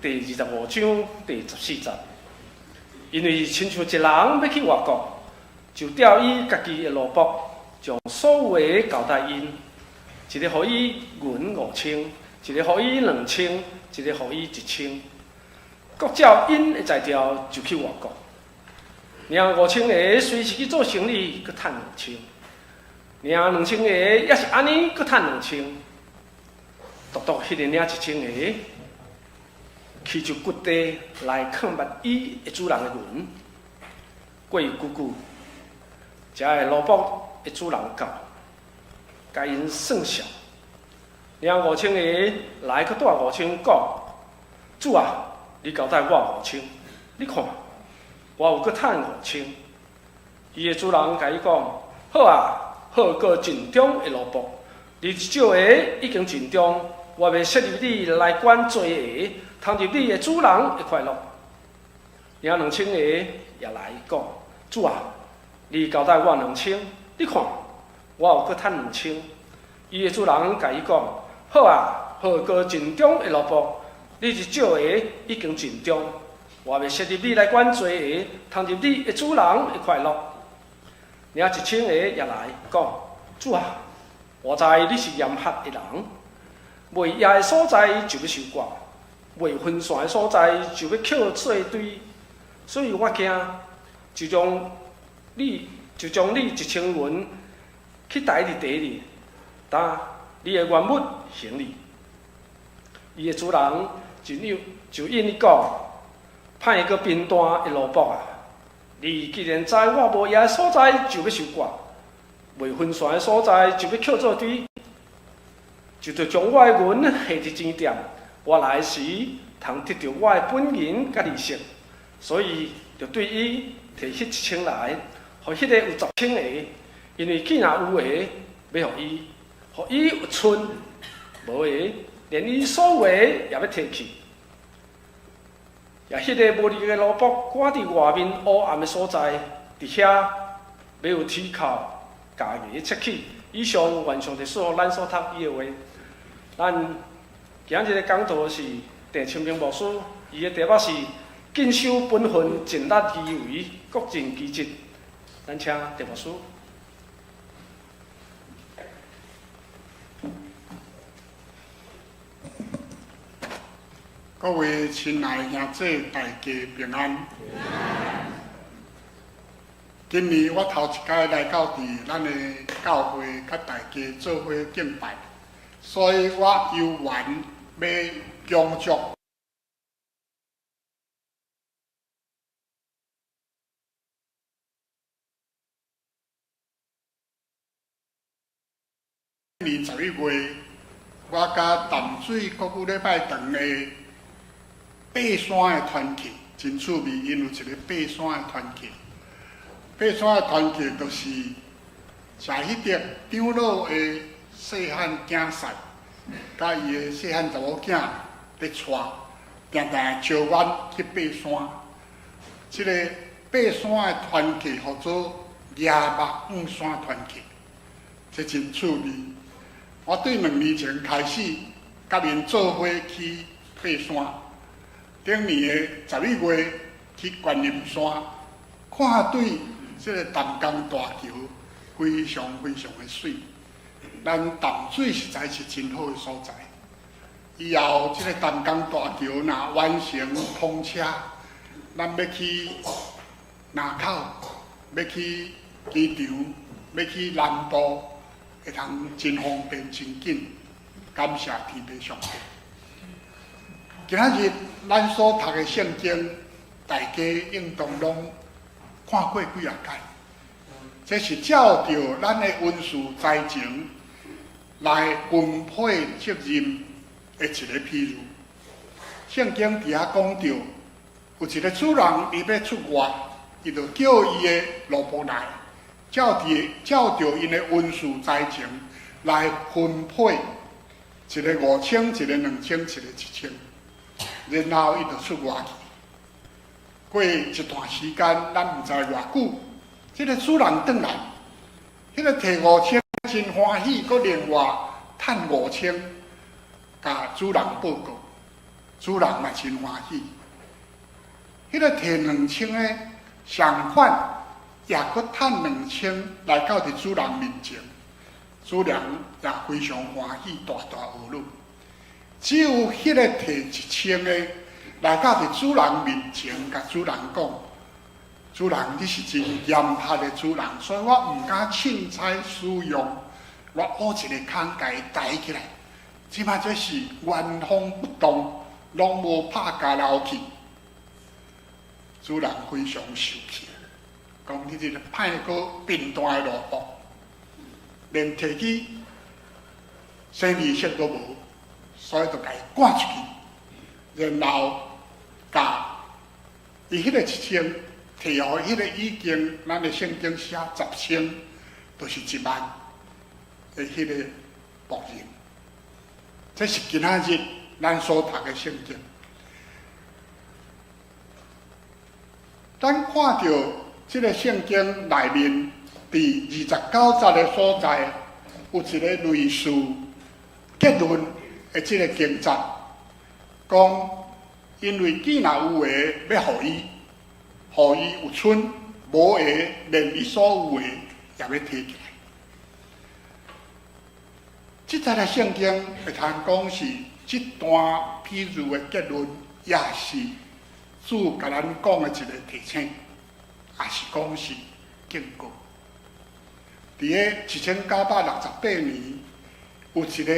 第25章第14節，因為親像一人欲去外國，就調伊家己的奴僕，將所有的交代𪜶，一个予伊銀五千，一个予伊兩千，一个予伊一千，各照𪜶的才調就去外國。領五千个隨時去做生理，閣趁兩千；領兩千个也是按呢，閣趁兩千。獨獨彼个領一千个，去就掘地來囥密伊的主人的銀。過久久，這个奴僕的主人到，共𪜶算數。領五千个來，閣帶五千，講：主啊，你交代我五千，你看，我有閣趁五千。伊的主人共伊講：好啊，好閣盡忠的奴僕，你這少的已經盡忠，我欲設立你來管濟的，通入你的主人的快樂。領兩千个也來講：主啊，你交代我兩千，你看，我有閣趁兩千。伊的主人共伊講：好啊，好閣盡忠的奴僕，你這少的已經盡忠，我欲設立你來管濟的，通入你的主人的快樂。領一千个也來講：主啊，我知你是嚴厲的人，未掖的所在就欲收割，未分散的所在就欲抾做堆，所以我驚，就將你一千銀去刣佇地裡，擔你的原物還你。伊的主人就應伊講：歹閣貧惰的奴僕啊！你既然知我無掖的所在就欲收割，未分散的所在就欲抾做堆，就著將我的銀下佇錢店，我來時通得著我的本銀佮利息，所以就對伊提彼一千來，予彼个有十千个，因為既然有的，欲予伊，予伊有賰；無的，連伊所有的也欲提去。也彼个無義的奴僕，趕佇外面烏暗的所在，佇遐欲有啼哭、咬牙切齒。以上願上帝賜予咱所讀伊的話。咱今日的講道是鄭清明牧師，伊的題目是謹守本分，盡力而為，各盡其職。咱請鄭牧師。各位親愛的兄姊，大家平安。今年我頭一擺來到佇咱的教會，佮大家做伙敬拜，所以我有緣欲恭祝。年11月，我佮淡水國語禮拜堂的爬山的團契真趣味，𪜶有一个爬山的團契。爬山的團契就是食彼個長老的細漢囝婿，佮伊的細漢查某囝咧帶，定定招阮去爬山。這个爬山的團契號做野目五山團契，這真趣味。我對2年前開始，佮𪜶做伙去爬山。頂年的11月去觀音山，看對這个淡江大橋非常非常的媠。咱淡水實在是真好的所在。以後這个淡江大橋若完成通車，咱欲去林口，欲去機場，欲去南部，會通真方便、真緊。感謝天父上帝。今仔日咱所讀的聖經，大家應當攏看過幾仔擺。這是照著咱的恩賜才情來分配責任的一个譬喻。聖經佇遐講著，有一个主人伊欲出外，伊就叫伊的奴僕來，照著𪜶的恩賜才情來分配，一个五千，一个兩千，一个一千。然後伊就出外去。過一段時間，咱毋知偌久，這个主人轉來，彼个提五千真歡喜，閣另外趁五千，共主人報告。主人嘛真歡喜。彼個提兩千的相款，也閣趁兩千來到佇主人面前，主人也非常歡喜，大大呵咾。只有彼個提一千的來到佇主人面前，共主人講：主人，你是真嚴厲的主人，所以我毋敢凊彩使用，我挖一个空共伊刣起來。這擺這是原封不動，攏無拍交留去。主人非常受氣，講你這个歹閣貧惰的奴僕，連提去生利息都無，所以就共伊趕出去。然後，共伊彼个一千提予彼个已經咱的聖經寫十千，就是1萬的彼个僕人。這是今仔日咱所讀的聖經。咱看著這个聖經內面，佇29節的所在，有一個類似結論的這個經節，講因為既若有的欲予伊，予伊有賰；無的連伊所有的也欲提起來。這節的聖經會通講是這段譬喻的結論，也是主共咱講的一個提醒，也是講是警告。佇个1968年，有一個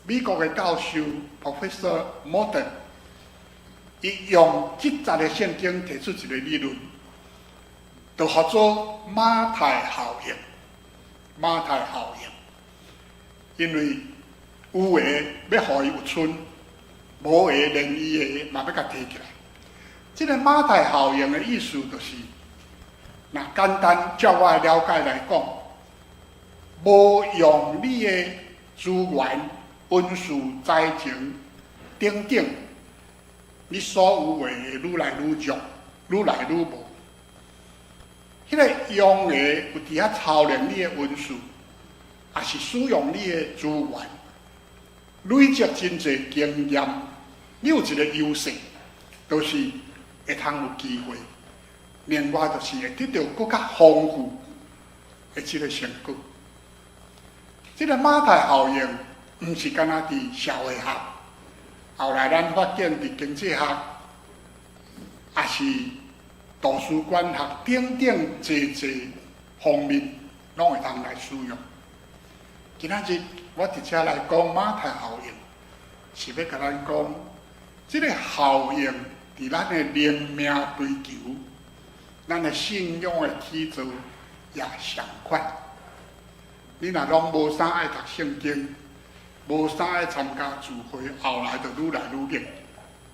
美國的教授 Professor Morton，伊用這節的聖經提出一個理論，就號做馬太效應。馬太效應，因為有的欲予伊有賰，無的連伊的嘛欲共提起來。這個馬太效應的意思就是，若簡單照我的了解來講，無用你的資源、恩賜、才情等等，你所有的會愈來愈弱，愈來愈無。彼個用的有佇遐操練你的恩賜，也是使用你的資源，累積真濟經驗，你有一個優勢，就是會通有機會。另外就是會得著閣較豐富的這個成果。這個馬太效應，毋是干焦佇社會學，後來咱發現佇經濟學，也是圖書館學等等濟濟方面，攏會通來使用。今仔日我佇遮來講馬太效應，是欲共咱講，這個效應佇咱的靈命追求、咱的信仰的起造也相款。你若攏無啥愛讀聖經，無啥愛參加聚會，後來就愈來愈猛，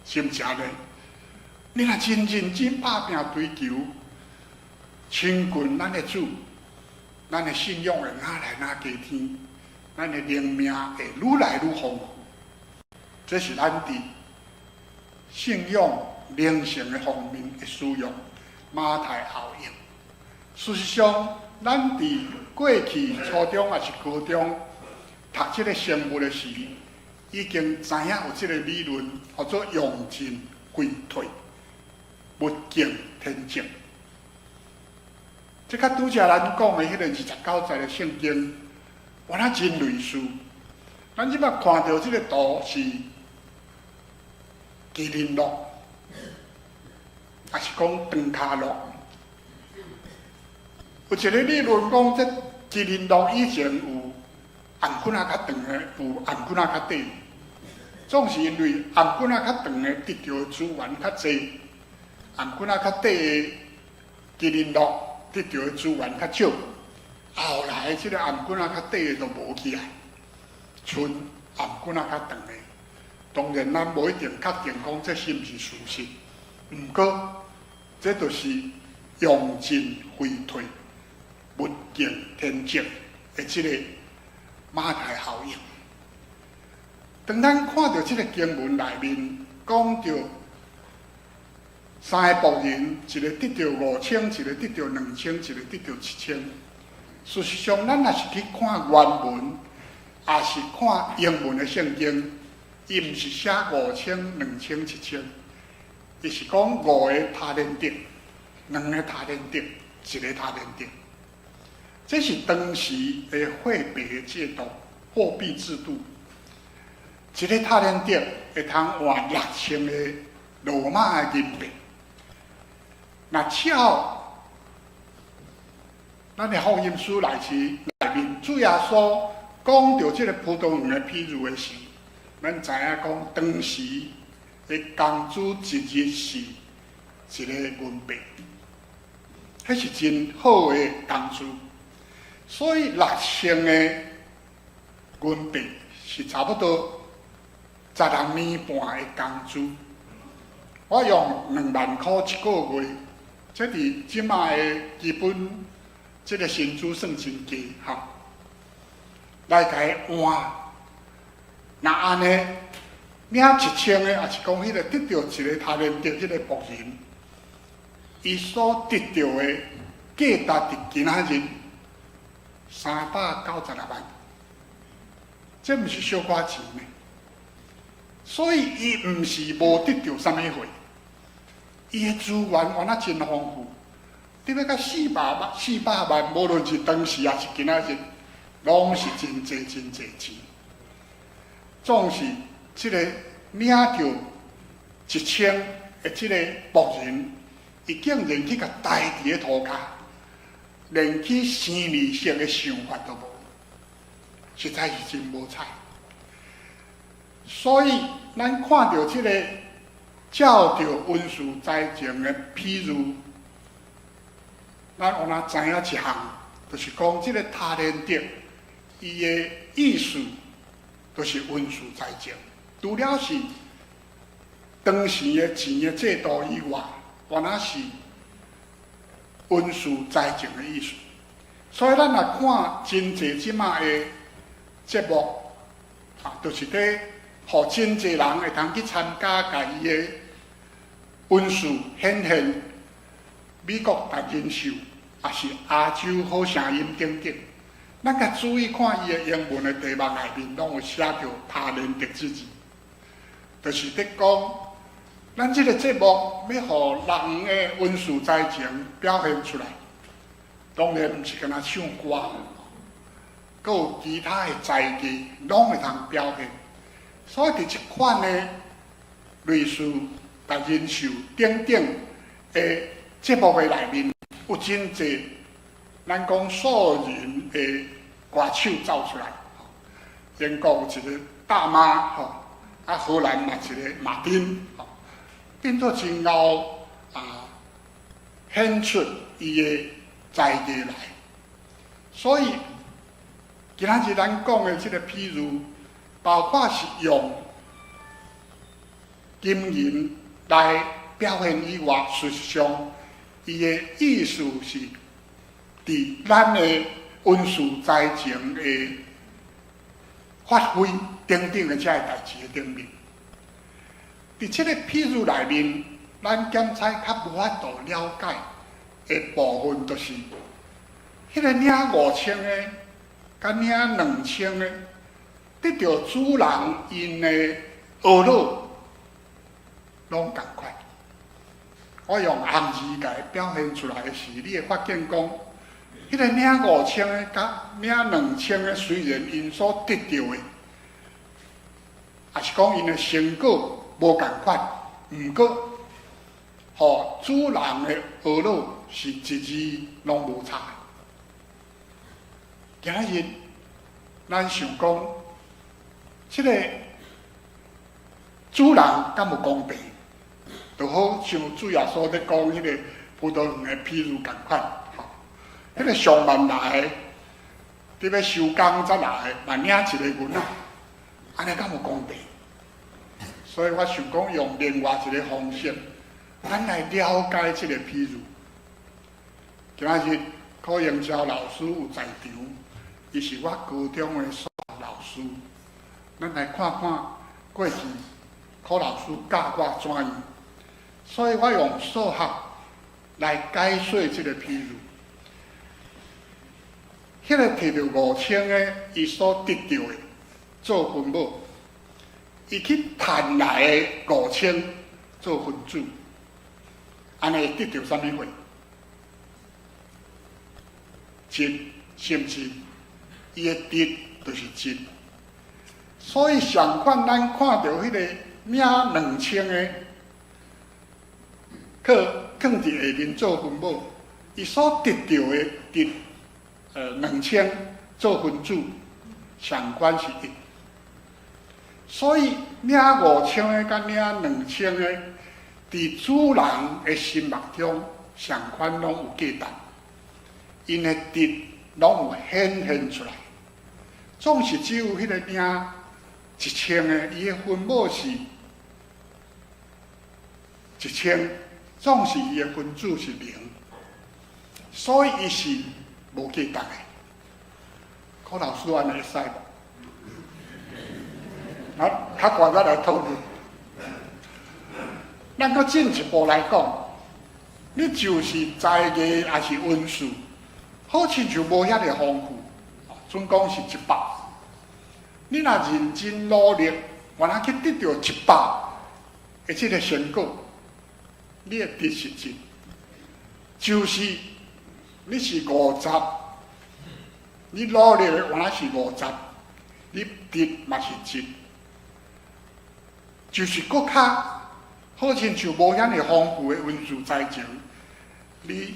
是毋是按呢？你若真認真拍拚追求，親近咱的主，咱的信仰會愈來愈加添，咱的靈命會愈來愈豐富。這是咱佇信仰靈性的方面的使用馬太效應。事實上，咱佇過去初中抑是高中讀這个生物的時，已經知影有這个理論，號做用進廢退，物競天擇。這佮拄才咱講的彼个29節的聖經，原來真類似。咱這擺看著這个圖是麒麟鹿，抑是講長跤鹿？有一个理論講，這麒麟鹿以前有頷頸仔較長的，有頷頸仔較短。總是因為頷頸仔較長的得著的資源較濟，頷頸仔較短的麒麟鹿得著的資源較少。後來這个頷頸仔較短的就無起來，賰頷頸仔較長的。當然，咱無一定確定講這是毋是事實，毋過這就是用進廢退、物競天擇的這个馬太效應。當咱看著這个經文內面講著三个僕人，一个得著五千，一個得著兩千，一個得著一千。事實上，咱若是去看原文，抑是看英文的聖經，伊毋是寫五千、兩千、一千，伊是講五个他連得，兩个他連得，一个他連得。這是當時的貨幣的制度，貨幣制度。一个他連得會通換6000個羅馬的銀幣。若照咱的福音書內面，主耶穌講著這个葡萄園的譬喻的時，咱知影講當時的工資一日是一個銀幣，彼是真好的工資。所以6000個銀幣是差不多16年半的工資。我用2萬箍一個月，這佇這擺的基本這个薪資算真低吼，來共伊換。若按呢領一千个，抑是講彼个得著一个他連得彼个僕人，伊所得著的價值佇今仔日396萬，這毋是小可錢呢。所以伊毋是無得著啥物貨，伊的資源原來真豐富，得欲到400萬、400萬，無論是當時抑是今仔日，攏是真濟真濟錢。總是這个領著一千的這个僕人，伊竟然去共刣佇咧塗跤，連去生利息的想法都無，實在是真無彩。所以，咱看著這个照著文士財政的譬喻，咱有哪知影一項，就是講這个他連得，伊的意思就是文士財政。除了是當時的錢的制度以外，原來是文士財政的意思。所以咱若看真濟這擺的節目，啊，就是佇予真濟人會通去參加，共伊的恩賜顯現美國達人秀，抑是亞洲好聲音等等。咱較注意看伊的英文的題目內面，攏有寫著他連得之字，就是佇講咱這个節目欲予人的恩賜才情表現出來，當然毋是干焦唱歌，閣有其他的才藝，攏會通表現。所以佇這款的類似達人秀等等的節目的內面，有真濟咱講素人的歌手走出來。英國有一个大媽吼，啊荷蘭嘛一个馬丁，吼，變做真𠢕啊，顯出伊的才藝來。所以今仔日咱講的這个譬喻，包括是用金銀來表現以外，事實上，伊的意思是佇咱的恩賜才情的發揮等等的這个代誌的頂面。佇這个譬喻內面，咱檢采較無法度了解的部分，就是彼个領五千个，佮領兩千个，得著主人𪜶的懊惱，攏仝款。我用紅字共伊表現出來的是，你會發現講，彼个領五千个佮領兩千个，雖然𪜶所得著的，抑是講𪜶的成果無仝款，毋過，予主人的懊惱是一字攏無差。今仔日，咱想講，這个主人敢有公平？就好像主耶穌咧講彼个葡萄園的譬喻仝款，吼，彼个上慢來，佇欲收工才來，嘛領一个銀仔，按呢敢有公平？所以我想講用另外一个方式，咱來了解這个譬喻。今仔日柯英超老師有在場，伊是我高中的數學老師。咱來看看過去柯老師教我怎樣，所以我用數學來解說這个譬喻。彼个提著五千个，伊所得著的做分母，伊去趁來的五千做分子，按呢會得著啥物貨？一，是毋是？伊的值就是一。所以相款，咱看著彼個領2000的，去囥佇下面做分母，伊所得著的值，兩千做分子，相款是一。所以領五千的佮領兩千的，佇主人的心目中，相款攏有價值，𪜶的值攏有顯現出來。總是只有彼個領1000的，伊的分母是一千，總是伊的分子是零，所以伊是無價值的。柯老師按呢會使無？啊，較懸咱來討論。咱閣進一步來講，你就是才藝抑是恩賜，好親像無遐爾豐富，準講是一百。你若認真努力，原來去得著一百的這个成果，你的值是一，就是你是五十，你努力的原來是五十，你值嘛是一。就是閣較好親像無遐爾豐富的恩賜才情，你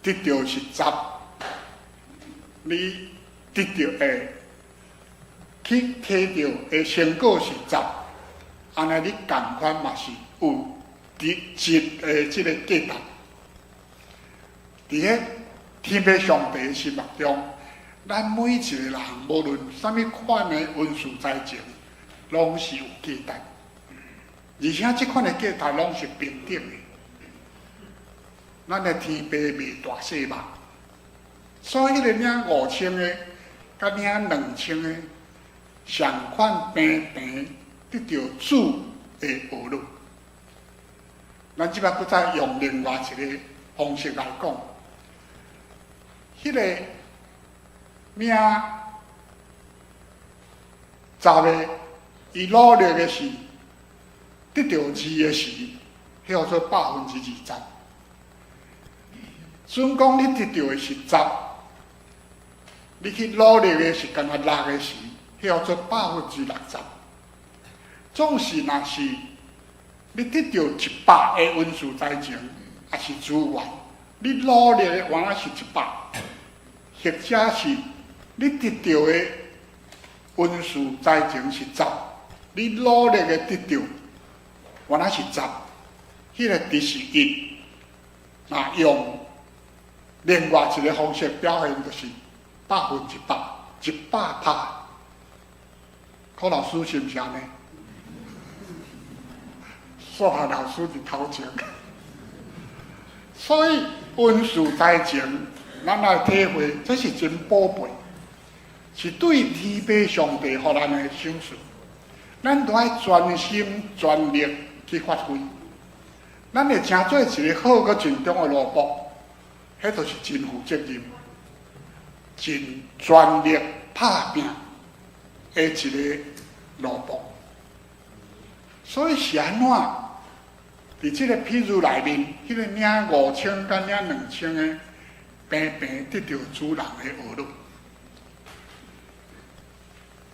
得著是十，你得著的去提著的成果是十，按呢你仝款嘛是有值一的這个價值。佇彼天父上帝的心目中，咱每一個人無論啥物款的恩賜才情，攏是有價值，而且這款的價值攏是平等的。咱的天父袂大細目，所以彼個領五千的，佮領兩千的，相款平平得著主的呵咾。咱這擺閣再用另外一个方式來講，彼个領十个，伊努力的是得著二的時，彼叫做20%。準講你得著的是十，你去努力的是干焦六的時，彼叫做60%。總是若是你得著100的恩賜才情，抑是資源，你努力的原來是一百，或者是你得著的恩賜才情是十，你努力的得著原來是十，彼个值是一。若用另外一个方式表現，就是100%，100趴。柯老師是毋是按呢？數學老師佇頭前，所以恩賜才情，咱來體會，這是真寶貝，是對天父上帝予咱的賞賜。咱都愛全心全力去發揮，咱會成做一个好閣盡忠的奴僕，彼就是真負責任、真全力拍拚的一个奴僕。所以是按怎？佇這个譬喻內面，彼个領五千佮領兩千的，平平得著主人的呵咾。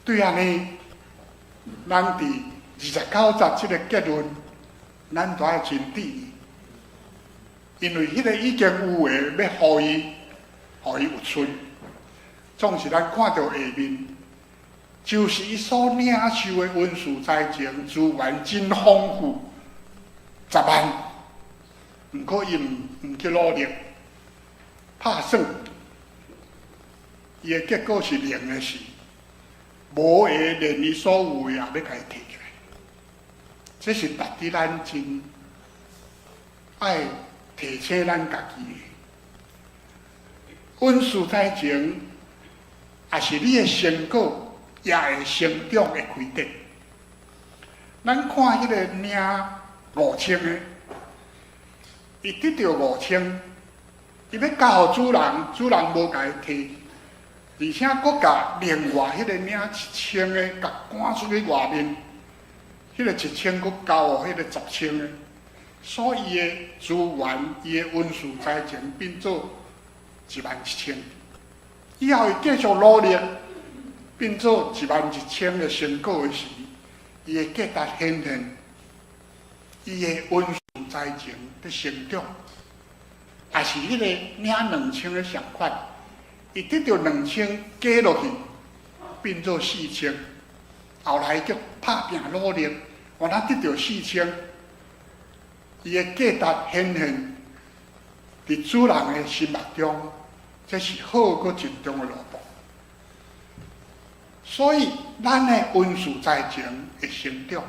對按呢，咱佇29節這个結論，咱都愛真注意，因為彼个已經有的，欲予伊，予伊有賰。總是咱看著下面，就是伊所領受的恩賜才情資源真豐富，10萬，毋過伊毋去努力，拍算，伊的結果是零的時，無的連伊所有的也欲共伊提起來，這是值得咱真愛提醒咱家己的。恩賜才情，抑是你的成果，也會成長會開展。咱看彼個領五千的，伊得著五千，伊欲交予主人，主人無共伊提。而且閣共另外彼个領一千个，共趕出去外面，彼个一千閣交予彼个十千个，所以伊的資源、伊的恩賜才情變做11,000。以後伊繼續努力，變做一萬一千个成果的時，伊的價值顯現，伊的恩賜才情佇成長，也是彼個領兩千的相款，伊得著兩千加落去，變做四千。後來閣拍拚努力，原來得著四千，伊的價值顯現佇主人的心目中，這是好閣盡忠的奴僕。所以，咱的恩賜才情會成長，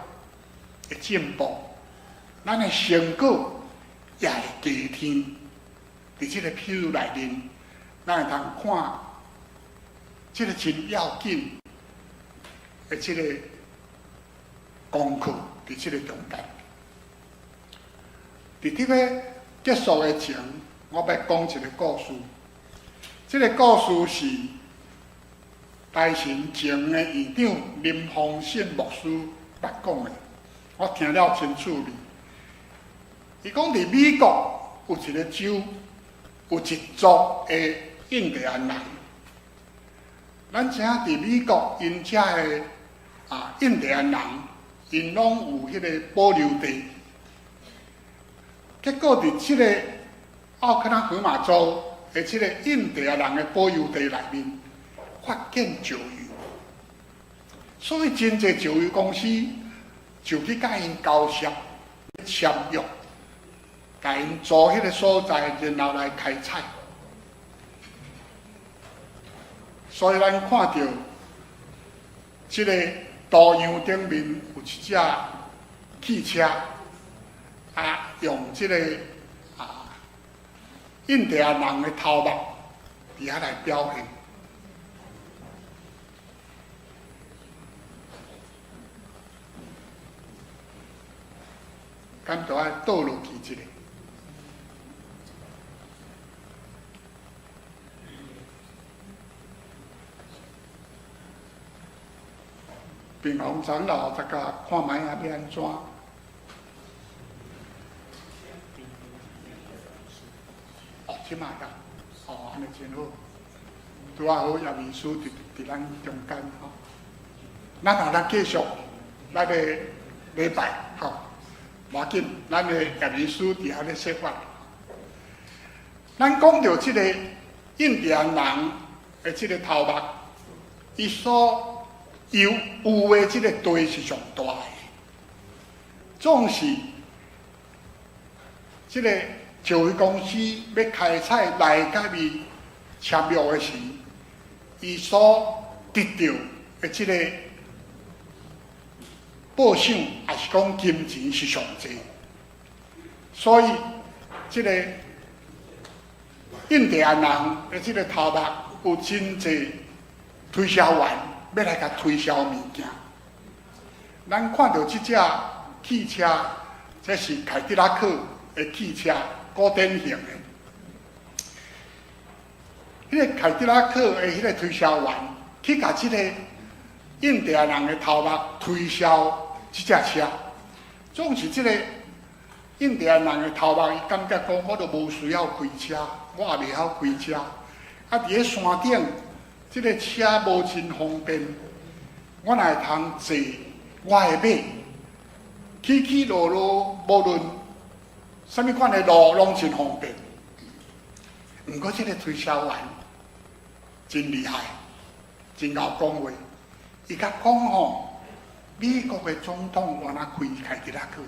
會進步，咱的成果也會加添。佇這個譬喻內面，咱會通看這個真要緊的這個功課，佇這個中間。佇這個結束的前，我欲講一個故事。這個故事是台神前的院長林宏信牧師捌講的，我聽了真趣味。伊講佇美國有一個州，有一族的印第安人。咱知影佇美國，𪜶遮的印第安人，𪜶攏有彼個保留地。結果佇這個奧克拉荷馬州的這個印第安人的保有地內面，發現石油，所以真濟石油公司就去共𪜶交涉簽約，共𪜶租彼個所在，然後來開採。所以咱看著這個圖樣頂面有一隻汽車，用這個印第安人的頭目佇遐來表現。敢著愛倒落去一下。平宏長老，大家看覓啊，欲按怎？哦，這馬呀，哦，按呢真好。拄仔好葉醫師佇咱中間吼。咱後咱繼續咱的禮拜吼。無要緊，咱的葉醫師佇遐咧說法。咱講著這個印第安人的這個頭目，伊所有有的這個地是上大的，總是這個石油公司欲開採來共伊簽約的時，伊所得著的這個報賞，抑是講金錢是上濟，所以這個印第安人的這個頭目有真濟推銷員欲來共推銷物件。咱看著這隻汽車，這是凱迪拉克的汽車，古典型的。彼個凱迪拉克的彼個推銷員去共這個印第安人的頭目推銷這隻車，總是這個印第安人的頭目，伊感覺講我都無需要開車，我也袂曉開車。佇咧山頂，這個車無真方便，我若會通坐我的馬，起起落落，無論啥物款的路攏真方便。毋過這個推銷員真厲害，真𠢕講話。伊共講吼，美國的總統原來開凱迪拉克，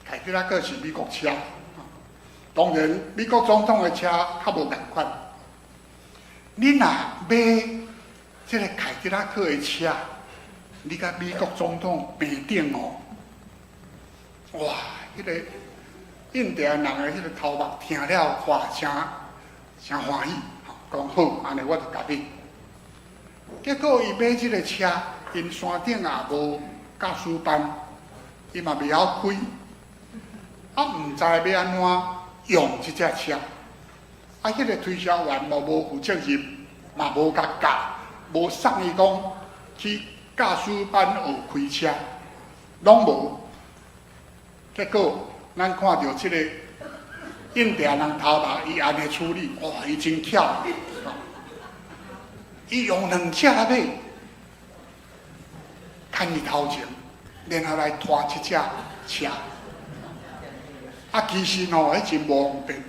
凱迪拉克是美國車，當然美國總統的車較無仝款。你若買這個凱迪拉克的車，你佮美國總統平等哦。哇！彼個印第安人的彼個頭目聽了，哇，誠誠歡喜，講好，按呢我就共買。結果伊買這個車，𪜶山頂也無駕駛班，伊嘛袂曉開，毋知欲按怎用這隻車，啊，彼个推銷員嘛無負責任，嘛無共教，無送伊講去駕駛班學開車，攏無。結果咱看著這个印第安人頭目，伊按呢處理，哇！伊真巧，伊用兩隻馬牽伊頭前，然後來拖這隻車。啊，其實吼，彼真無方便。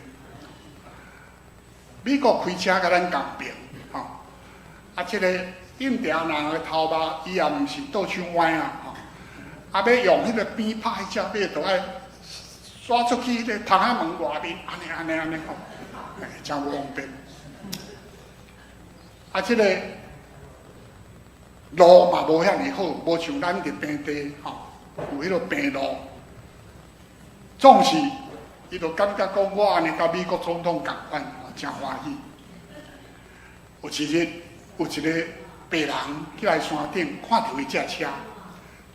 美國開車佮咱仝平，吼。啊，這个印第安人的頭目，伊也毋是倒手彎啊，吼。啊，欲用彼个鞭拍彼隻馬，就愛徙出去彼个窗仔門外面，按呢按呢按呢吼，欸，真無方便。啊，這个路嘛無遐爾好，無像咱佇平地吼，有彼个平路。總是，伊就感覺講，我按呢佮美國總統仝款，真歡喜。有一日，有一个白人起來山頂，看著彼隻車，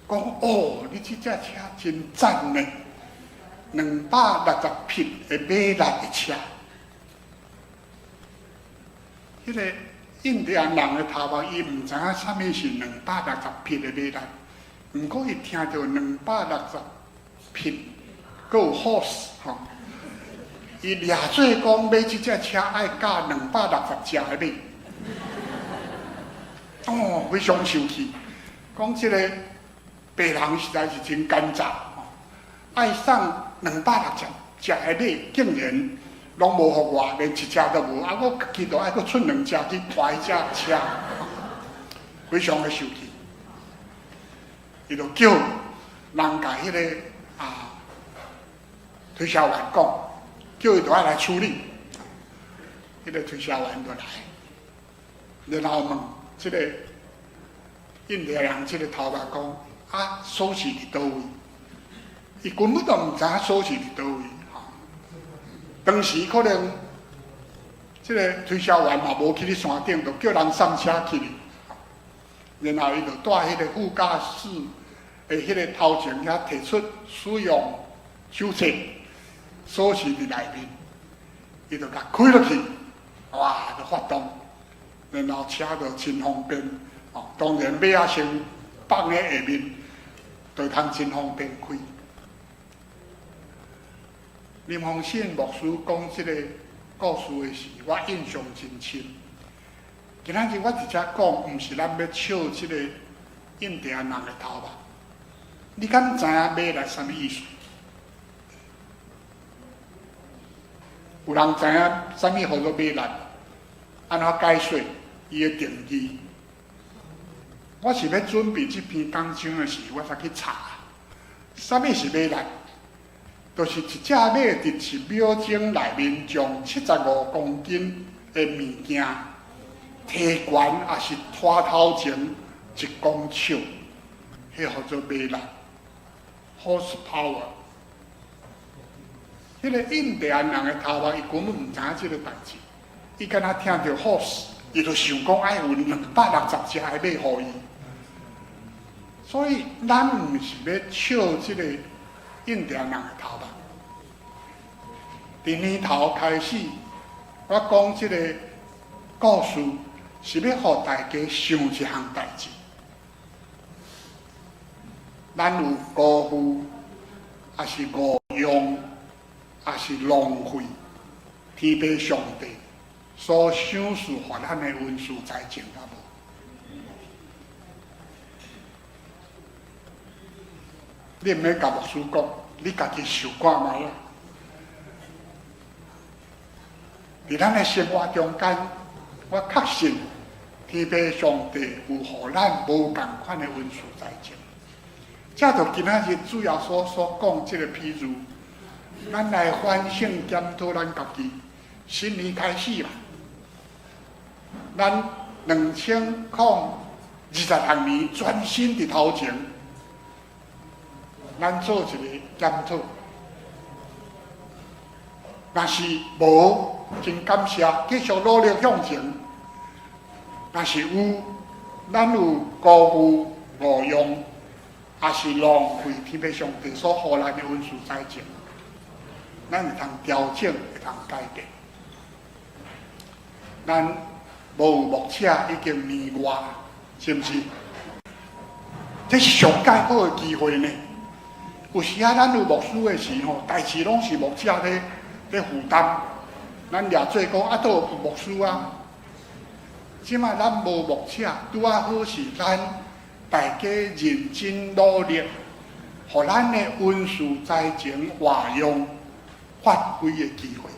講：哦，你這隻車真讚呢，260匹的馬力的車。彼个印第安人的頭目，伊毋知影啥物是兩百六十匹的馬力，毋過伊聽著兩百六十匹，閣有 horse 吼，伊掠做講買這隻車愛加兩百六十隻的馬，哦，非常生氣，講這个白人實在是真奸詐，愛送兩百六十隻的馬，竟然攏無予我，連一隻都無，啊！我家己都愛閣出兩隻去拖彼隻車，非常的生氣。伊就叫人共彼个推銷員講，叫伊著愛來處理。彼个推銷員就來，然後問這个印第安人這个頭目講：啊，鎖匙佇佗位？伊根本就毋知影鎖匙佇佗位。當時可能這个推銷員嘛無去咧山頂，就叫人送車去。然後伊就蹛彼个副駕駛的彼个頭前遐提出使用手冊，鎖匙佇內面，伊就共開落去，哇，就發動，然後車就真方便。哦，當然馬仔先放佇下面，就通真方便開。林鴻信牧師講這個故事的時，我印象真深。今仔日我佇遮講，毋是咱欲笑這个印第安人的頭目。你敢知影馬力啥物意思？有人知影啥物號做馬力？按怎解說伊的定義？我是欲準備這篇講章的時，我才去查，啥物是馬力？就是一隻馬佇1秒鐘內面將75公斤的物件提懸，抑是拖頭前1公尺，彼號做馬力，horse power。彼个印第安人的頭目，伊根本毋知影這个代誌，伊敢若聽著 horse，伊就想講愛有260隻的馬予伊。所以咱毋是欲笑這个印第安人的頭目。佇年頭開始，我講這个故事，是欲予大家想一項代誌。咱有辜負，抑是誤用，抑是浪費，天父上帝所賞賜予咱的恩賜財政啊無？你毋免共牧師講，你家己想看覓啊！佇咱的生活中間，我確信天父上帝有予咱無仝款的恩賜財政。這就今仔日主耶穌所講這個譬喻，咱來反省檢討咱家己。新年開始啦，咱2026年全新佇頭前，咱做一个檢討。若是無，真感謝，繼續努力向前。若是有，咱有辜負、誤用，抑是浪費天父上帝所予咱的恩賜財政，咱會通調整，會通改變。咱無有牧者已經年外，是毋是？這是上蓋好的機會呢。有時啊，咱有牧師的時吼，代誌攏是牧者咧負擔。咱掠做講啊，都有牧師啊。這擺咱無牧者，拄仔好是咱大家認真努力，予咱的恩賜才情活用發揮的機會。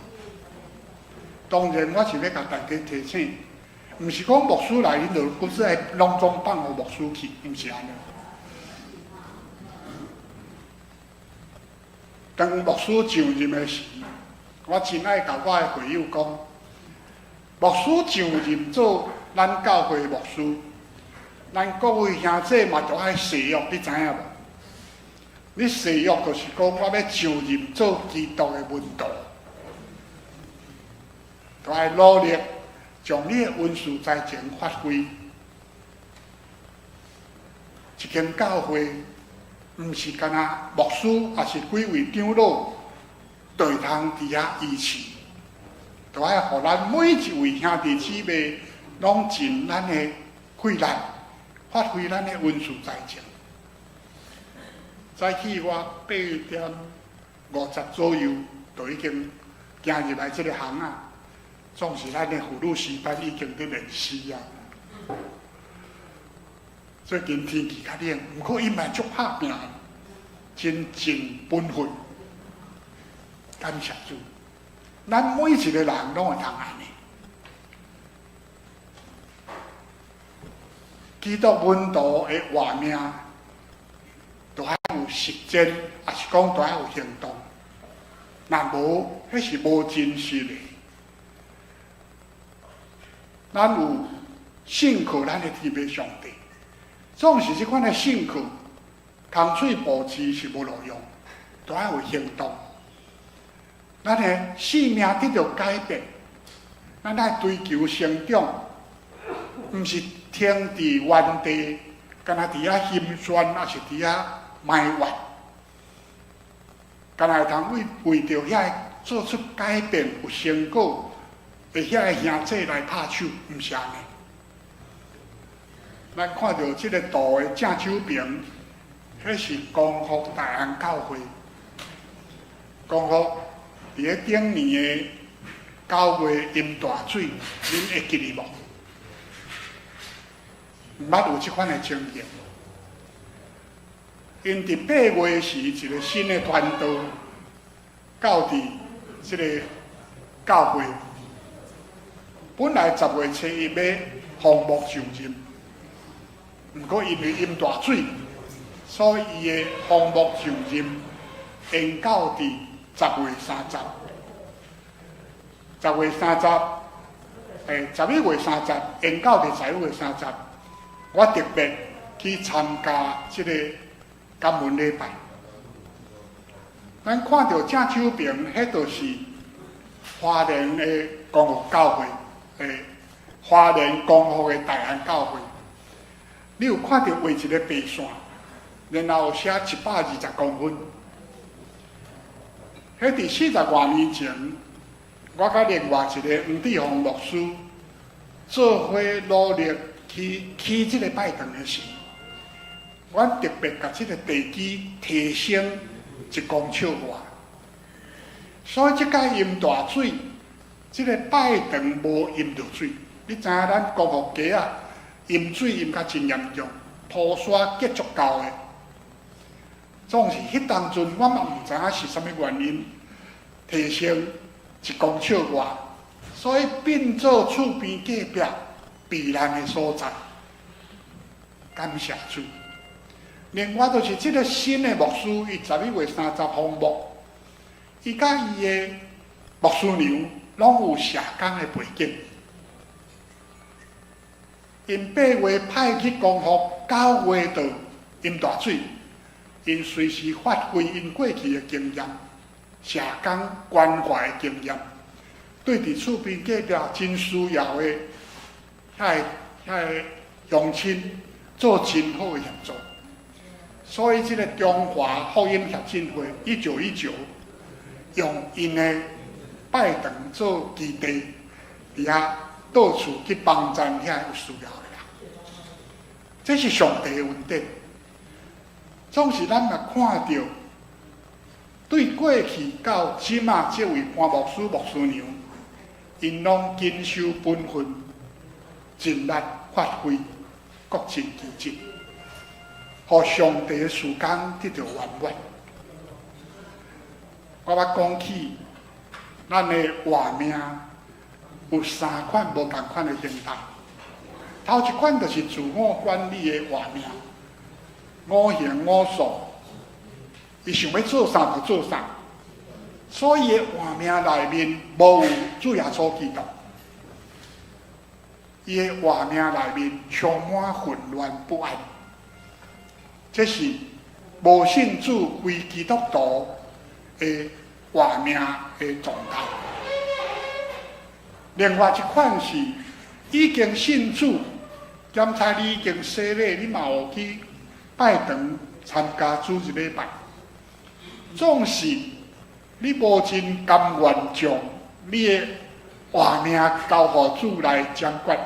當然，我是欲共大家提醒，毋是講牧師來，恁就閣說愛攏總放予牧師去，毋是按呢。當牧師上任的時，我真愛共我的會友講，牧師上任做咱教會牧師，咱各位兄弟嘛著愛誓約，你知影無？你誓約就是講，我欲上任做基督的門徒，著愛努力將你的恩賜才情發揮。一間教會毋是干焦牧師，抑是幾位長老，就會通佇遐維持，著愛予咱每一位兄弟姊妹攏盡咱的氣力，發揮咱的恩賜才情。早起我8點50左右，就已經行入來這个巷仔，總是咱的婦女詩班已經佇練詩啊。最近天氣較冷，毋過𪜶嘛足拍拚，真盡本分。感謝主，咱每一个人攏會通按呢。基督門徒的活命，著愛有實踐，抑是講著愛有行動。若無，彼是無真實的。咱有信靠咱的天父上帝，總是這款的信靠，空喙布置是無路用，著愛有行動。咱的生命得著改變，咱愛追求成長，毋是停佇原地，干焦佇遐心酸，抑是佇遐埋怨，干焦會通為著遐个做出改變有成果的遐个兄弟來拍手，毋是按呢。咱看著這个圖的正手爿，彼是光復大安教會，光復佇咧頂年的9月淹大水，恁會記得無？毋捌有這款的情形。𪜶佇8月時，一个新的團隊到佇這个教會，本來10月初一欲奉牧上任，毋過因為淹大水，所以伊的奉牧上任延到佇十月三十。十月三十，11月30，延到佇十一月三十。我特別去參加這個感恩禮拜。咱看著正手爿，彼就是花蓮的光復教會，花蓮光復的大安教會。你有看著畫一个白線，然後寫120公分。彼佇40外年前，我佮另外一个黃志宏牧師做伙努力去起這个拜堂的時，阮特別共這个地基提升1公尺外。所以這擺淹大水，這个拜堂無淹著水。你知影咱光復街仔淹水淹甲真嚴重，土沙結足厚的。總是彼當陣，我嘛毋知影是啥物原因，提升1公尺外，所以變做厝邊隔壁避難的所在。感謝主。另外就是這个新的牧師，伊11月30奉牧，伊佮伊的牧師娘攏有社工的背景。𪜶8月派去光復，9月就淹大水，𪜶隨時發揮𪜶過去的經驗，社工關懷的經驗，對佇厝邊隔壁真需要的遐个鄉親做真好的協助。所以這个中華福音協進會1919用𪜶的拜堂做基地，佇遐到處去幫贊遐有需要的人。這是上帝的恩典。總是咱嘛看著，對過去到這馬這位潘牧師、牧師娘，𪜶攏謹守本分，盡力發揮，各盡其職，予上帝的事工得著圓滿。我捌講起，咱的活命有三款無仝款的形態。頭一款就是自我管理的活命，我行我素，伊想欲做啥就做啥，所以伊的活命內面無有主耶穌基督，伊的活命內面充滿混亂不安，這是無信主非基督徒的活命的狀態。另外一款是已經信主，檢查你已經洗禮，你嘛有去拜堂參加主日禮拜，總是你無真甘願將你的活命交予主來掌管。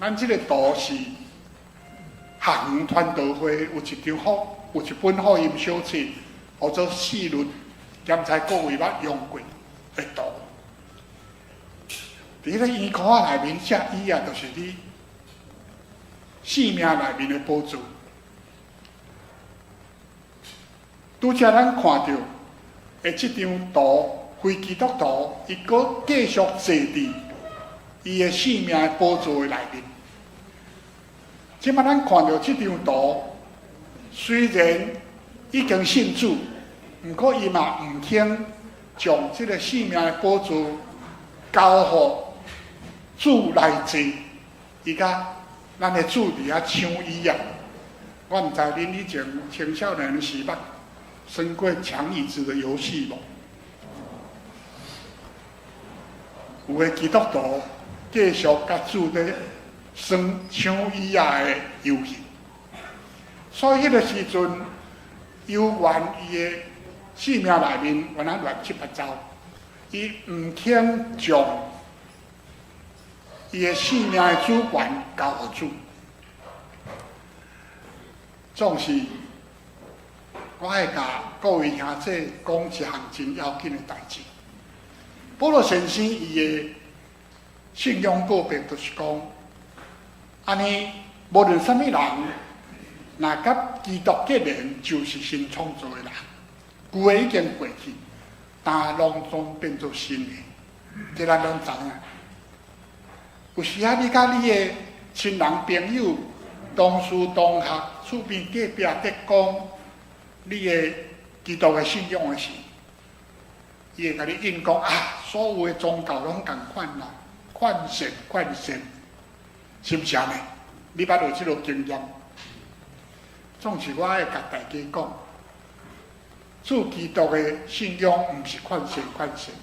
咱這個圖是學園傳道會有一張福，有一本福音小冊，號做四律，檢查各位捌用過的圖。佇彼个圓箍仔內面，這椅仔就是你生命內面的寶座。拄才咱看著的這張圖，非基督徒，伊閣繼續坐佇伊的生命的寶座的內面。這擺咱看著這張圖，雖然已經信主，毋過伊嘛毋肯將這个生命的寶座交予主來坐。伊共咱的主佇遐搶椅仔。我毋知恁以前青少年時捌耍過搶椅子的遊戲無？有的基督徒繼續共主咧耍搶椅仔的遊戲，所以彼个時陣，猶原伊的生命內面原來亂七八糟，伊毋肯將伊的生命的主權交予主。總是我愛共各位兄弟講一項真要緊的代誌。保羅先生伊的信仰告白就是講，按呢無論啥物人，若佮基督結連，就是新創造的人，舊的已經過去，但攏總變做新的，這咱攏知影。有時仔你佮你的親人朋友、同事同學、厝邊隔壁佇講你的基督的信仰的時，伊會共你應講啊，所有的宗教攏仝款啦，勸善勸善，是毋是按呢？你捌有這個經驗？總是我愛共大家講，主基督的信仰毋是勸善勸善，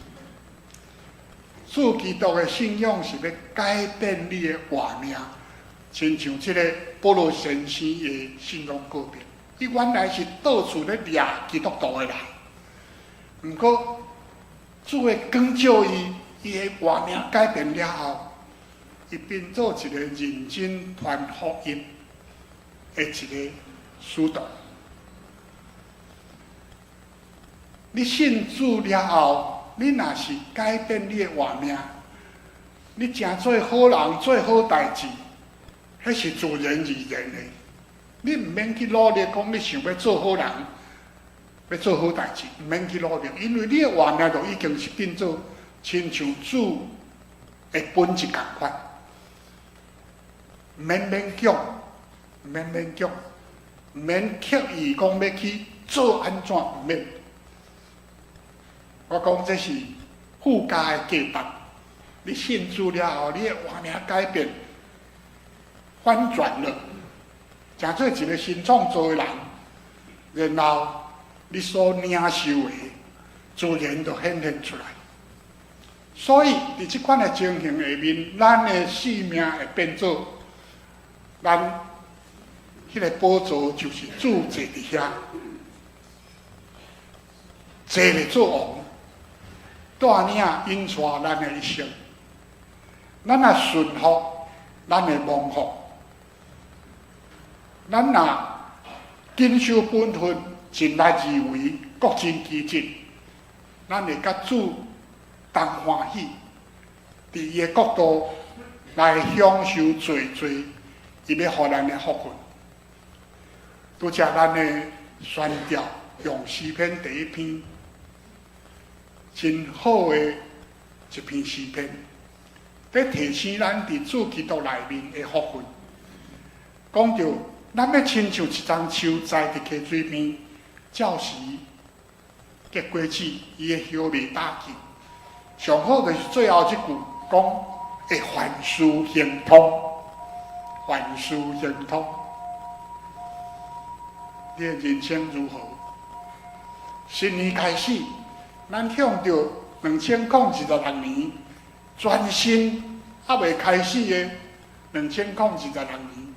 主基督的信仰是欲改變你的活命，親像這个保羅先生的信仰告白，伊原來是到處咧掠基督徒的人，毋過主的光照伊，伊的活命改變了後，伊變做一個認真傳福音的一個使徒。你信主了後，你若是改變你的活命，你成做好人，做好代誌，彼是自然而然的。你毋免去努力講你想欲做好人，欲做好代誌，毋免去努力，因為你的活命就已經是變做親像主的本質仝款，毋免勉強，毋免勉強，毋免刻意講欲去做按怎，毋免。我講這是附加的價值。你信主了後，你的活命改變，翻轉了，成做一個新創造的人，然後你所領受的，自然就顯現出來。所以，佇這款的情形下面，咱的生命會變做咱彼個寶座，就是主坐佇遐，坐咧做王，帶領引帶咱的一生。咱若順服，咱會蒙福；咱若謹守本分，盡力而為，各盡其職，咱會佮主同歡喜，佇伊的國度來享受濟濟，伊欲予咱的福分。拄才咱的宣教用詩篇第一篇，真好的一篇詩篇，佇提醒咱佇主基督內面的福分。講著咱欲親像一叢樹栽佇溪水邊，照時結果子，伊的葉袂焦去。上好就是最後這句講，會凡事亨通，凡事亨通。你的人生如何？新年開始，咱向著2026年全新猶未開始的2026年，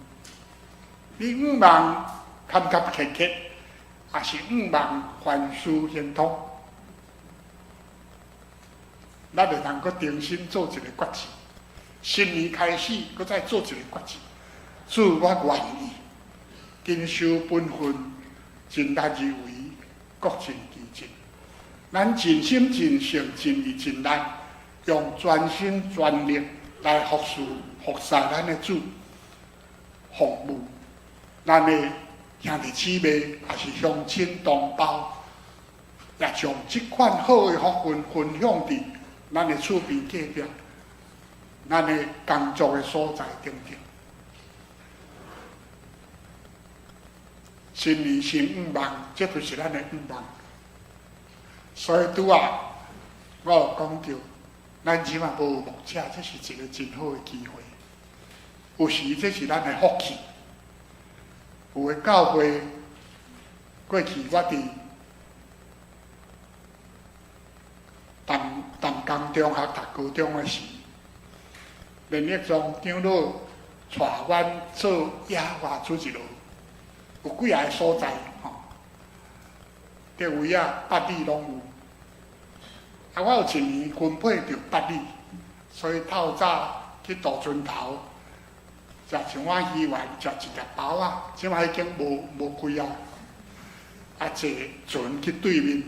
你向望坎坎坷坷，抑是向望凡事亨通？咱會通閣重新做一个決志。新年開始，閣再做一个決志。主，我願意謹守本分，盡力而為，各盡其職。咱盡心盡性盡意盡力，用全心全力來服侍服侍咱的主，服務咱的兄弟姊妹，抑是鄉親同胞，也將這款好的福分分享佇咱的厝邊隔壁，咱的工作的所在等等。新年新向望，這就是咱的向望。所以拄仔我有講著，咱這馬無牧者，這是一个真好的機會。有時這是咱的福氣。有的教會過去我佇淡江中學讀高中的時，連玉宗長老帶阮做野外主日學，有幾仔个所在吼，佇位啊，八里攏有。啊，我有一年分配著八里，所以透早去渡船頭，食一碗魚丸，食一粒包仔，這馬已經無開啊。啊，坐船去對面，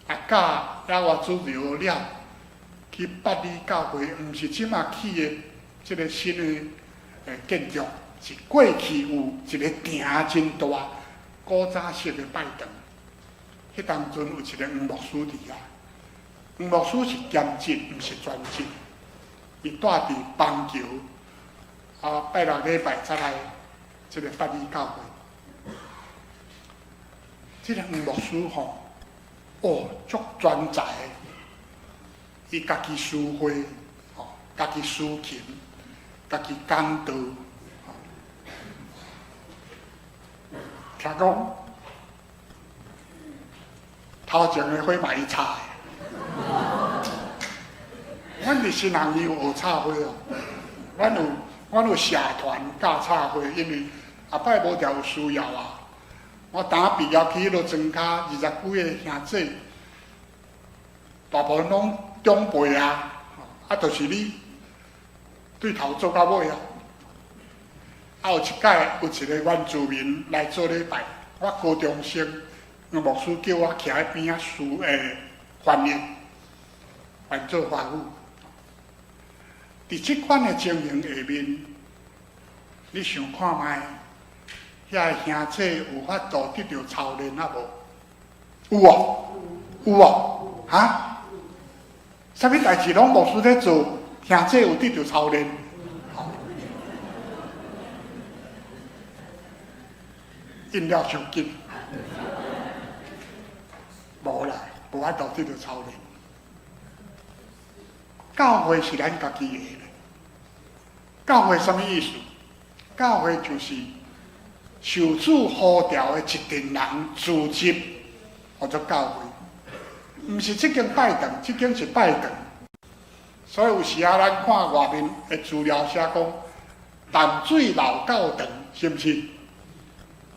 啊，教野外主日學了，去八里教會，毋是這馬起的這个新的建築，是過去有一个埕真大，古早式的拜堂。彼當陣有一个黃牧師佇遐，黃牧師是兼職，毋是全職。伊住佇板橋，啊，拜六禮拜才來這个八里教會。這个黃牧師吼，哦，足專才的，伊家己司會，吼，家己司琴，家己講道，吼。聽講頭前的火嘛伊插的。阮佇新學院有學插花哦，阮有社團教插花，因為後擺無條有需要啊。我當畢業去彼落莊跤二十幾个兄姊，大部分攏長輩啊，啊，就是你對頭做到尾啊。啊，有一擺有一个原住民來做禮拜，我高中生，牧師叫我徛佇邊仔司翻譯，翻做華語。佇這款的情形下面，你想看覓？遐个兄姊有法度得著操練啊無？有哦，有哦，哈？啥物代誌攏牧師咧做，兄姊有得著操練？應了傷緊，無啦，無法度得著操練。教會是咱家己的。教會啥物意思？教會就是受主呼召的一群人組織，號做教會。毋是這間拜堂，這間是拜堂。所以有時仔咱看外面的資料寫講淡水老教堂，是毋是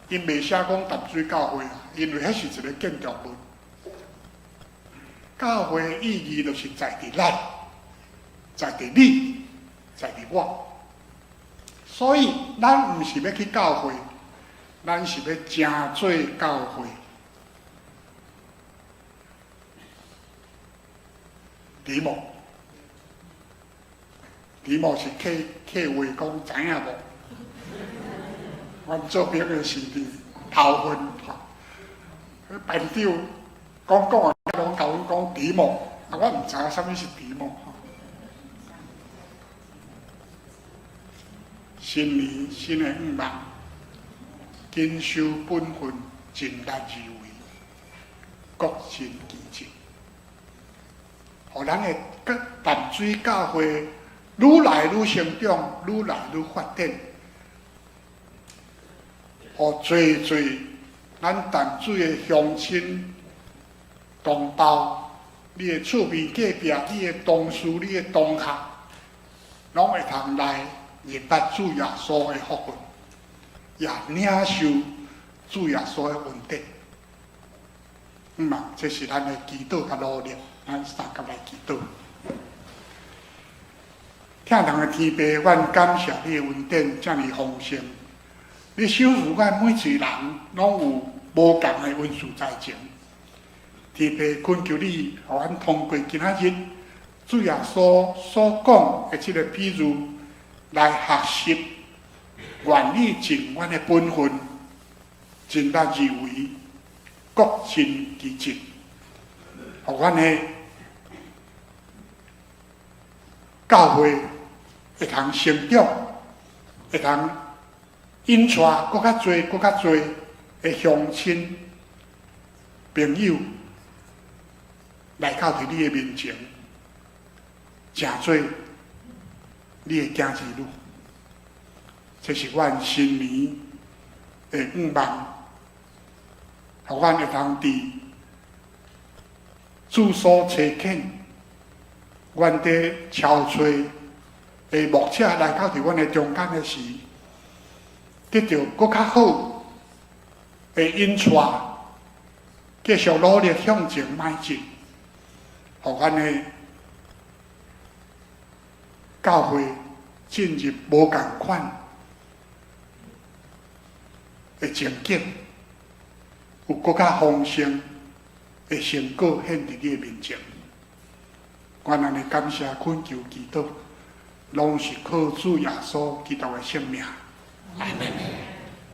？𪜶袂寫講淡水教會啊，因為彼是一个建築物。教會的意義就是在佇咱，在佇你。在佇我。所以，咱毋是欲去教會，咱是欲成做教會。題目，題目是客客話講知影無？阮做兵的時陣頭份，班長講講啊，攏共阮講題目，啊，我毋知影啥物是題目。新年新的願望，謹守本分，盡力而為，各盡其職，予咱的淡水教會愈來愈成長，愈來愈發展，予濟濟咱淡水的鄉親同胞，你的厝邊隔壁，你的同事，你的同學，攏會通來認捌主耶穌的福分，也領受主耶穌的恩典。嘛，這是咱的祈禱佮努力，咱相佮來祈禱。疼痛的天父，阮感謝你的恩典遮爾豐盛。你賞賜阮每一個人攏有無仝的恩賜才情。天父懇求你，予阮通過今仔日主耶穌所講的這個比喻來學習，願意盡阮的本分，盡力而為，各盡其職，予阮的教會會通成長，會通引帶閣較濟、閣較濟的鄉親朋友來到佇你的面前，成做你的囝兒女。這是阮新年的願望，予阮會通佇主所差遣，阮佇敲揣的牧者來到佇阮的中間的時，得著閣較好的引帶，繼續努力向前邁進，予阮的教會進入無仝款的情景，有閣較豐盛的成果獻佇你的面前。阮按呢感謝懇求祈禱，攏是靠主耶穌基督的聖名。阿門。